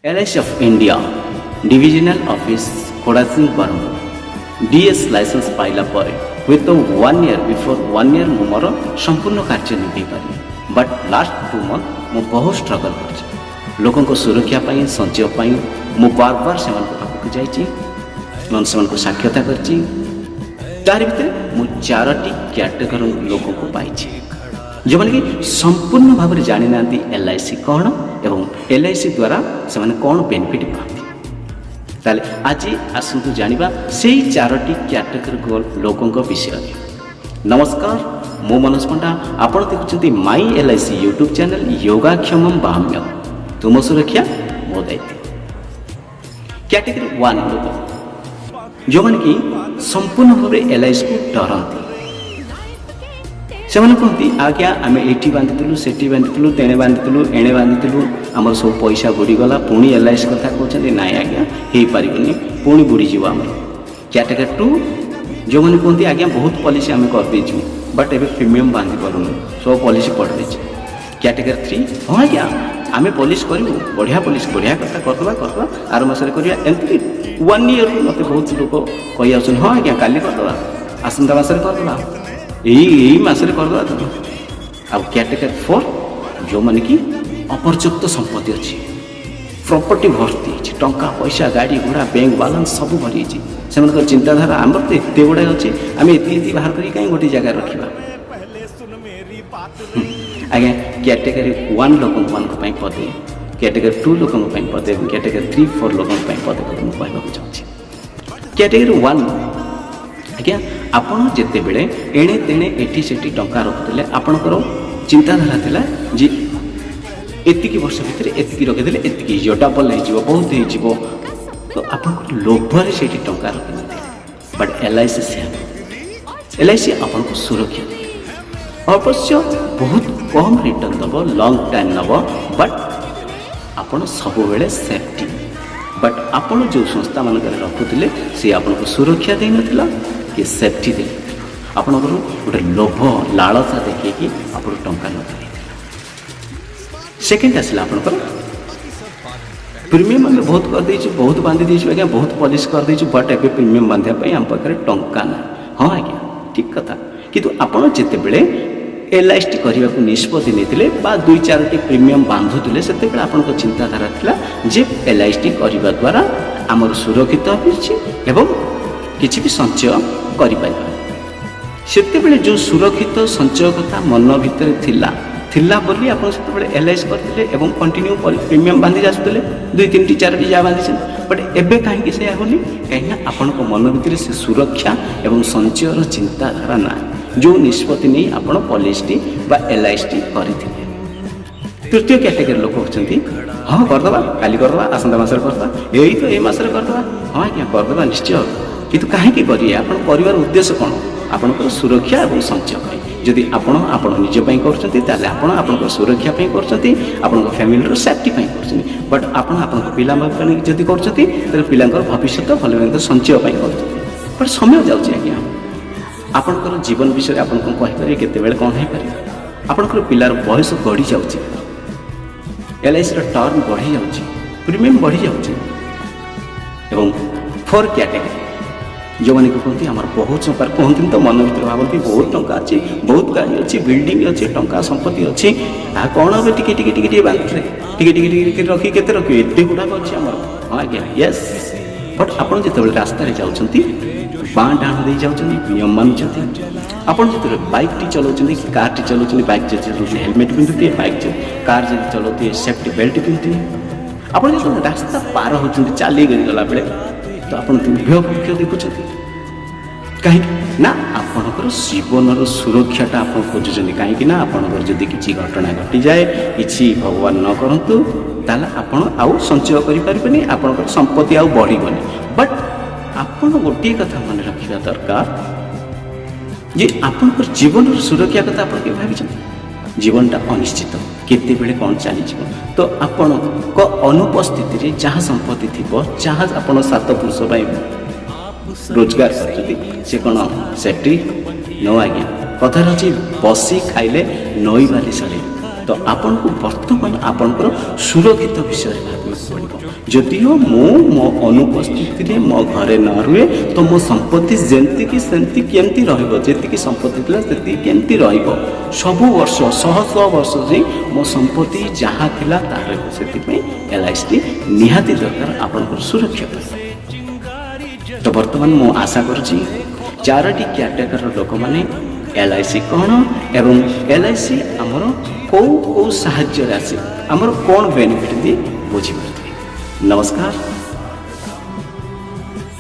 LIC of India, Divisional Office, Khodasing, Berhampur, DS licence ପାଇଲା ପରେ ହୁଏତ one year, before one year ମୁଁ ମୋର ସମ୍ପୂର୍ଣ୍ଣ କାର୍ଯ୍ୟ ନିଭେଇ ପାରିବି, ବଟ୍ ଲାଷ୍ଟ 2 ମନ୍ଥ ମୁଁ ବହୁତ ଷ୍ଟ୍ରଗଲ୍ କରିଛି। ଲୋକଙ୍କ ସୁରକ୍ଷା ପାଇଁ, ସଞ୍ଚୟ ପାଇଁ ମୁଁ ବାର ବାର ସେମାନଙ୍କ ପାଖକୁ ଯାଇଛି ଏବଂ ସେମାନଙ୍କୁ ସାକ୍ଷାତ କରିଛି। ତାରି ଭିତରେ ମୁଁ ଚାରୋଟି କ୍ୟାଟେଗୋରୀ ଲୋକଙ୍କୁ ପାଇଛି, ଯେଉଁମାନେ କି ସମ୍ପୂର୍ଣ୍ଣ ଭାବରେ ଜାଣିନାହାନ୍ତି ଏଲ୍ଆଇସି କ'ଣ ଏବଂ ଏଲ୍ଆଇସି ଦ୍ୱାରା ସେମାନେ କ'ଣ ବେନିଫିଟ୍ ପାଆନ୍ତି। ତାହେଲେ ଆଜି ଆସନ୍ତୁ ଜାଣିବା ସେଇ ଚାରୋଟି କ୍ୟାଟେଗୋରୀ ଲୋକଙ୍କ ବିଷୟରେ। ନମସ୍କାର, ମୁଁ ମନୋଜ ପଣ୍ଡା। ଆପଣ ଦେଖୁଛନ୍ତି ମାଇ ଏଲ୍ଆଇସି ୟୁଟ୍ୟୁବ୍ ଚ୍ୟାନେଲ୍, ଯୋଗାକ୍ଷେମଂ ବହାମ୍ୟହମ୍। ତୁମ ସୁରକ୍ଷା ମୋ ଦାୟିତ୍ୱ। କ୍ୟାଟେଗୋରୀ ୱାନ୍ ଲୋକ, ଯେଉଁମାନେ କି ସମ୍ପୂର୍ଣ୍ଣ ଭାବରେ ଏଲ୍ଆଇସିକୁ ଡରନ୍ତି। ସେମାନେ କୁହନ୍ତି, "ଆଜ୍ଞା, ଆମେ ଏଇଠି ବାନ୍ଧିଥିଲୁ, ସେଠି ବାନ୍ଧିଥିଲୁ, ତେଣେ ବାନ୍ଧିଥିଲୁ, ଏଣେ ବାନ୍ଧିଥିଲୁ, ଆମର ସବୁ ପଇସା ବୁଡ଼ିଗଲା। ପୁଣି ଏଲ୍ଆଇସି କଥା କହୁଛନ୍ତି। ନାଇଁ ଆଜ୍ଞା, ହେଇପାରିବନି, ପୁଣି ବୁଡ଼ିଯିବ ଆମର।" କ୍ୟାଟେଗୋରୀ ଟୁ, ଯେଉଁମାନେ କୁହନ୍ତି, "ଆଜ୍ଞା, ବହୁତ ପଲିସି ଆମେ କରିଦେଇଛୁ, ବଟ୍ ଏବେ ପ୍ରିମିୟମ୍ ବାନ୍ଧି ପାରୁନୁ, ସବୁ ପଲିସି ପଡ଼ିଦେଇଛି।" କ୍ୟାଟେଗୋରୀ ଥ୍ରୀ, "ହଁ ଆଜ୍ଞା, ଆମେ ପଲିସି କରିବୁ, ବଢ଼ିଆ ପଲିସି, ବଢ଼ିଆ କଥା, କରିଦେବା, କରିଦେବା, ଆର ମାସରେ କରିବା।" ଏମିତି ୱାନ୍ ଇୟର୍ରୁ ମୋତେ ବହୁତ ଲୋକ କହି ଆସୁଛନ୍ତି, "ହଁ ଆଜ୍ଞା, କାଲି କରିଦେବା, ଆସନ୍ତା ମାସରେ କରିଦେବା, ଏଇ ଏଇ ମାସରେ କରିଦେବା ତ।" ଆଉ କ୍ୟାଟେଗୋରୀ ଫୋର୍, ଯେଉଁମାନେ କି ଅପର୍ଯ୍ୟାପ୍ତ ସମ୍ପତ୍ତି ଅଛି, ପ୍ରପର୍ଟି ଭର୍ତ୍ତି ହେଇଛି, ଟଙ୍କା ପଇସା, ଗାଡ଼ି ଘୋଡ଼ା, ବ୍ୟାଙ୍କ ବାଲାନ୍ସ ସବୁ ଭରି ହେଇଛି। ସେମାନଙ୍କର ଚିନ୍ତାଧାରା, ଆମର ତ ଏତେ ଗୁଡ଼ାଏ ଅଛି, ଆମେ ଏତିକି ଏତିକି ବାହାର କରିକି କାହିଁ ଗୋଟିଏ ଜାଗାରେ ରଖିବା? ଆଜ୍ଞା, କ୍ୟାଟେଗୋରୀ ୱାନ୍ ଲୋକମାନଙ୍କ ପାଇଁ ପଦେ, କ୍ୟାଟେଗୋରୀ ଟୁ ଲୋକଙ୍କ ପାଇଁ ପଦେ ଏବଂ କ୍ୟାଟେଗୋରୀ ଥ୍ରୀ, ଫୋର୍ ଲୋକଙ୍କ ପାଇଁ ପଦେ ପଦେ ମୁଁ କହିବାକୁ ଚାହୁଁଛି। କ୍ୟାଟେଗୋରୀ ୱାନ୍, ଆଜ୍ଞା, ଆପଣ ଯେତେବେଳେ ଏଣେ ତେଣେ ଏଠି ସେଠି ଟଙ୍କା ରଖୁଥିଲେ, ଆପଣଙ୍କର ଚିନ୍ତାଧାରା ଥିଲା ଯେ ଏତିକି ବର୍ଷ ଭିତରେ ଏତିକି ରଖିଦେଲେ ଏତିକି ହେଇଯିବ, ଡବଲ୍ ହେଇଯିବ, ବହୁତ ହେଇଯିବ। ତ ଆପଣଙ୍କର ଲୋଭରେ ସେଇଠି ଟଙ୍କା ରଖିନଥିଲେ। ବଟ୍ ଏଲ୍ଆଇସି ସେୟା, ଏଲ୍ଆଇସି ଆପଣଙ୍କୁ ସୁରକ୍ଷା ଦିଏ। ଅବଶ୍ୟ ବହୁତ କମ୍ ରିଟର୍ଣ୍ଣ ଦେବ, ଲଙ୍ଗ୍ ଟାଇମ୍ ନେବ, ବଟ୍ ଆପଣ ସବୁବେଳେ ସେଫ୍ଟି। ବଟ୍ ଆପଣ ଯେଉଁ ସଂସ୍ଥାମାନଙ୍କରେ ରଖୁଥିଲେ, ସେ ଆପଣଙ୍କୁ ସୁରକ୍ଷା ଦେଇନଥିଲା କି ସେଫ୍ଟି ଦେଇନଥିଲା। ଆପଣଙ୍କର ଗୋଟେ ଲୋଭ ଲାଳସା ଦେଖେଇକି ଆପଣ ଟଙ୍କା ଲଗେଇ ଦେଇଥିଲା। ସେକେଣ୍ଡ ଆସିଲା ଆପଣଙ୍କର, ପ୍ରିମିୟମ୍ ଆମେ ବହୁତ କରିଦେଇଛୁ, ବହୁତ ବାନ୍ଧି ଦେଇଛୁ ଆଜ୍ଞା, ବହୁତ ପଲିସି କରିଦେଇଛୁ, ବଟ୍ ଏବେ ପ୍ରିମିୟମ୍ ବାନ୍ଧିବା ପାଇଁ ଆମ ପାଖରେ ଟଙ୍କା ନାହିଁ। ହଁ ଆଜ୍ଞା, ଠିକ୍ କଥା। କିନ୍ତୁ ଆପଣ ଯେତେବେଳେ ଏଲ୍ଆଇସି କରିବାକୁ ନିଷ୍ପତ୍ତି ନେଇଥିଲେ ବା ଦୁଇ ଚାରୋଟି ପ୍ରିମିୟମ୍ ବାନ୍ଧୁଥିଲେ, ସେତେବେଳେ ଆପଣଙ୍କ ଚିନ୍ତାଧାରା ଥିଲା ଯେ ଏଲ୍ଆଇସି କରିବା ଦ୍ୱାରା ଆମର ସୁରକ୍ଷିତ ହୋଇଛି ଏବଂ କିଛି ବି ସଞ୍ଚୟ କରିପାରିବା। ସେତେବେଳେ ଯେଉଁ ସୁରକ୍ଷିତ ସଞ୍ଚୟ କଥା ମନ ଭିତରେ ଥିଲା ଥିଲା ବୋଲି ଆପଣ ସେତେବେଳେ ଏଲ୍ଆଇସି କରିଥିଲେ ଏବଂ କଣ୍ଟିନ୍ୟୁ ପ୍ରିମିୟମ୍ ବାନ୍ଧି ଆସୁଥିଲେ, ଦୁଇ ତିନିଟି ଚାରୋଟି ଯାହା ବାନ୍ଧିଛନ୍ତି। ବଟ୍ ଏବେ କାହିଁକି ସେଇଆ ହେଉନି? କାହିଁକିନା ଆପଣଙ୍କ ମନ ଭିତରେ ସେ ସୁରକ୍ଷା ଏବଂ ସଞ୍ଚୟର ଚିନ୍ତାଧାରା ନାହିଁ, ଯେଉଁ ନିଷ୍ପତ୍ତି ନେଇ ଆପଣ ପଲିସିଟି ବା ଏଲ୍ଆଇସିଟି କରିଥିଲେ। ତୃତୀୟ କ୍ୟାଟେଗୋରୀ ଲୋକ ହେଉଛନ୍ତି, "ହଁ, କରିଦେବା, କାଲି କରିଦେବା, ଆସନ୍ତା ମାସରେ କରିଦେବା, ଏଇ ତ ଏଇ ମାସରେ କରିଦେବା। ହଁ ଆଜ୍ଞା, କରିଦେବା ନିଶ୍ଚୟ।" କିନ୍ତୁ କାହିଁକି କରିବେ? ଆପଣ କରିବାର ଉଦ୍ଦେଶ୍ୟ କ'ଣ? ଆପଣଙ୍କର ସୁରକ୍ଷା ଏବଂ ସଞ୍ଚୟ ପାଇଁ। ଯଦି ଆପଣ ଆପଣ ନିଜ ପାଇଁ କରୁଛନ୍ତି, ତାହେଲେ ଆପଣ ଆପଣଙ୍କ ସୁରକ୍ଷା ପାଇଁ କରୁଛନ୍ତି, ଆପଣଙ୍କ ଫ୍ୟାମିଲିର ସେଫ୍ଟି ପାଇଁ କରୁଛନ୍ତି। ବଟ୍ ଆପଣ ଆପଣଙ୍କ ପିଲାଙ୍କ ପାଇଁ ଯଦି କରୁଛନ୍ତି, ତାହେଲେ ପିଲାଙ୍କର ଭବିଷ୍ୟତ ଭଲ ସଞ୍ଚୟ ପାଇଁ କରୁଛନ୍ତି। ବଟ୍ ସମୟ ଯାଉଛି ଆଜ୍ଞା। ଆପଣଙ୍କର ଜୀବନ ବିଷୟରେ ଆପଣ କ'ଣ କହିପାରିବେ, କେତେବେଳେ କ'ଣ ହେଇପାରିବ? ଆପଣଙ୍କର ପିଲାର ବୟସ ଗଢ଼ି ଯାଉଛି, ଏଲ୍ଆଇସିର ଟର୍ମ ବଢ଼ିଯାଉଛି, ପ୍ରିମିୟମ୍ ବଢ଼ିଯାଉଛି। ଏବଂ ଫୋର୍ କ୍ୟାଟେଗୋରୀ, ଯେଉଁମାନେ କି କୁହନ୍ତି, ଆମର ବହୁତ ଟଙ୍କା, କୁହନ୍ତିନି ତ, ମନ ଭିତରେ ଭାବନ୍ତି, ବହୁତ ଟଙ୍କା ଅଛି, ବହୁତ ଗାଡ଼ି ଅଛି, ବିଲ୍ଡିଂ ଅଛି, ଟଙ୍କା ସମ୍ପତ୍ତି ଅଛି, ଆଉ କ'ଣ ଏବେ ଟିକେ ଟିକେ ଟିକେ ଟିକେ ବାନ୍ଧିଲେ, ଟିକେ ଟିକେ ଟିକେ ଟିକେ ରଖି କେତେ ରଖିବେ? ଏତେ ଗୁଡ଼ାକ ଅଛି ଆମର। ହଁ ଆଜ୍ଞା, ୟେସ୍। ବଟ୍ ଆପଣ ଯେତେବେଳେ ରାସ୍ତାରେ ଯାଉଛନ୍ତି, ବାଁ ଡାହାଣ ଦେଇ ଯାଉଛନ୍ତି, ନିୟମ ମାନୁଛନ୍ତି। ଆପଣ ଯେତେବେଳେ ବାଇକ୍ଟି ଚଲାଉଛନ୍ତି କି କାର୍ଟି ଚଲାଉଛନ୍ତି, ବାଇକ୍ ଯଦି ଚଲାଉଛନ୍ତି ହେଲମେଟ୍ ପିନ୍ଧୁଥିବେ, ବାଇକ୍ କାର୍ ଯଦି ଚଲାଉଥିବେ ସେଫ୍ଟି ବେଲ୍ଟ ପିନ୍ଧୁଥିବେ। ଆପଣ ଯେତେବେଳେ ରାସ୍ତା ପାର ହେଉଛନ୍ତି ଚାଲିକରି ଗଲାବେଳେ, ତ ଆପଣ ଉଭୟ ପକ୍ଷ ଦେଖୁଛନ୍ତି। କାହିଁକି ନା ଆପଣଙ୍କର ଜୀବନର ସୁରକ୍ଷାଟା ଆପଣ ଖୋଜୁଛନ୍ତି। କାହିଁକି ନା ଆପଣଙ୍କର ଯଦି କିଛି ଘଟଣା ଘଟିଯାଏ, କିଛି ଭଗବାନ ନ କରନ୍ତୁ, ତାହେଲେ ଆପଣ ଆଉ ସଞ୍ଚୟ କରିପାରିବେନି, ଆପଣଙ୍କର ସମ୍ପତ୍ତି ଆଉ ବଢ଼ିବନି। ବଟ୍ ଆପଣ ଗୋଟିଏ କଥା ମନେ ରଖିବା ଦରକାର ଯେ ଆପଣଙ୍କର ଜୀବନର ସୁରକ୍ଷା କଥା ଆପଣ କେବେ ଭାବିଛନ୍ତି? ଜୀବନଟା ଅନିଶ୍ଚିତ, କେତେବେଳେ କ'ଣ ଚାଲିଯିବ। ତ ଆପଣଙ୍କ ଅନୁପସ୍ଥିତିରେ ଯାହା ସମ୍ପତ୍ତି ଥିବ, ଯାହା ଆପଣ ସାତ ପୁରୁଷ ପାଇଁ ରୋଜଗାର କରୁଛନ୍ତି, ସେ କ'ଣ ସେଫ୍ଟି? ନୋ ଆଜ୍ଞା। କଥାରେ ଅଛି, ବସି ଖାଇଲେ ନଈ ବାଲି ସରେ। ତ ତ ଆପଣଙ୍କୁ ବର୍ତ୍ତମାନ ଆପଣଙ୍କର ସୁରକ୍ଷିତ ବିଷୟରେ ଭାବିବାକୁ ପଡ଼ିବ। ଯଦିଓ ମୁଁ ମୋ ଅନୁପସ୍ଥିତିରେ ମୋ ଘରେ ନ ରୁହେ, ତ ମୋ ସମ୍ପତ୍ତି ଯେମିତିକି ସେମିତି କେମିତି ରହିବ? ଯେତିକି ସମ୍ପତ୍ତି ଥିଲା ସେତିକି କେମିତି ରହିବ? ସବୁ ବର୍ଷ, ଶହ ଶହ ବର୍ଷ ଯାଇ ମୋ ସମ୍ପତ୍ତି ଯାହା ଥିଲା ତାହା ରହିବ। ସେଥିପାଇଁ ଏଲ୍ଆଇସିଟି ନିହାତି ଦରକାର ଆପଣଙ୍କର ସୁରକ୍ଷା ପାଇଁ। ତ ବର୍ତ୍ତମାନ ମୁଁ ଆଶା କରୁଛି ଚାରୋଟି କ୍ୟାଟେଗୋରୀର ଲୋକମାନେ ଏଲ୍ଆଇସି କ'ଣ ଏବଂ ଏଲ୍ଆଇସି ଆମର କେଉଁ କେଉଁ ସାହାଯ୍ୟରେ ଆସେ, ଆମର କ'ଣ ବେନିଫିଟ୍ ଦିଏ, ବୁଝିପାରୁଥିବେ। ନମସ୍କାର।